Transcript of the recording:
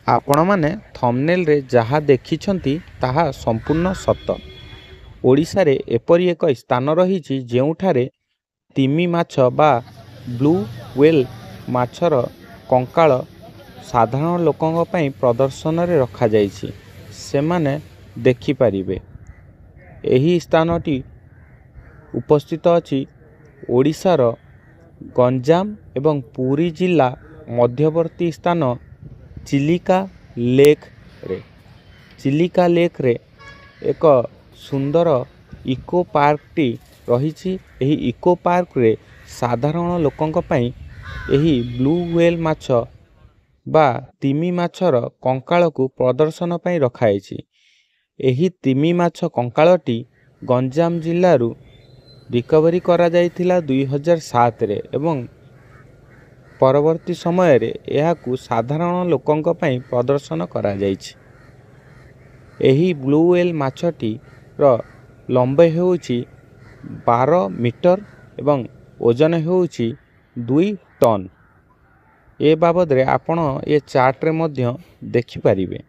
ଆପଣମାନେ ଥମ୍ବନେଲ୍ରେ ଯାହା ଦେଖିଛନ୍ତି, ତାହା ସମ୍ପୂର୍ଣ୍ଣ ସତ। ଓଡ଼ିଶାରେ ଏପରି ଏକ ସ୍ଥାନ ରହିଛି, ଯେଉଁଠାରେ ତିମି ମାଛ ବା ବ୍ଲୁ ହ୍ୱେଲ୍ ମାଛର କଙ୍କାଳ ସାଧାରଣ ଲୋକଙ୍କ ପାଇଁ ପ୍ରଦର୍ଶନରେ ରଖାଯାଇଛି, ସେମାନେ ଦେଖିପାରିବେ। ଏହି ସ୍ଥାନଟି ଉପସ୍ଥିତ ଅଛି ଓଡ଼ିଶାର ଗଞ୍ଜାମ ଏବଂ ପୁରୀ ଜିଲ୍ଲା ମଧ୍ୟବର୍ତ୍ତୀ ସ୍ଥାନ ଚିଲିକା ଲେକ୍ରେ। ଚିଲିକା ଲେକ୍ରେ ଏକ ସୁନ୍ଦର ଇକୋ ପାର୍କଟି ରହିଛି। ଏହି ଇକୋ ପାର୍କରେ ସାଧାରଣ ଲୋକଙ୍କ ପାଇଁ ଏହି ବ୍ଲୁ ହ୍ୱେଲ୍ ମାଛ ବା ତିମି ମାଛର କଙ୍କାଳକୁ ପ୍ରଦର୍ଶନ ପାଇଁ ରଖାଯାଇଛି। ଏହି ତିମି ମାଛ କଙ୍କାଳଟି ଗଞ୍ଜାମ ଜିଲ୍ଲାରୁ ରିକଭରି କରାଯାଇଥିଲା 2007ରେ ଏବଂ ପରବର୍ତ୍ତୀ ସମୟରେ ଏହାକୁ ସାଧାରଣ ଲୋକଙ୍କ ପାଇଁ ପ୍ରଦର୍ଶନ କରାଯାଇଛି। ଏହି ବ୍ଲୁ ହ୍ୱେଲ୍ ମାଛଟିର ଲମ୍ବ ହେଉଛି 12 ମିଟର ଏବଂ ଓଜନ ହେଉଛି 2 ଟନ୍। ଏ ବାବଦରେ ଆପଣ ଏ ଚାର୍ଟରେ ମଧ୍ୟ ଦେଖିପାରିବେ।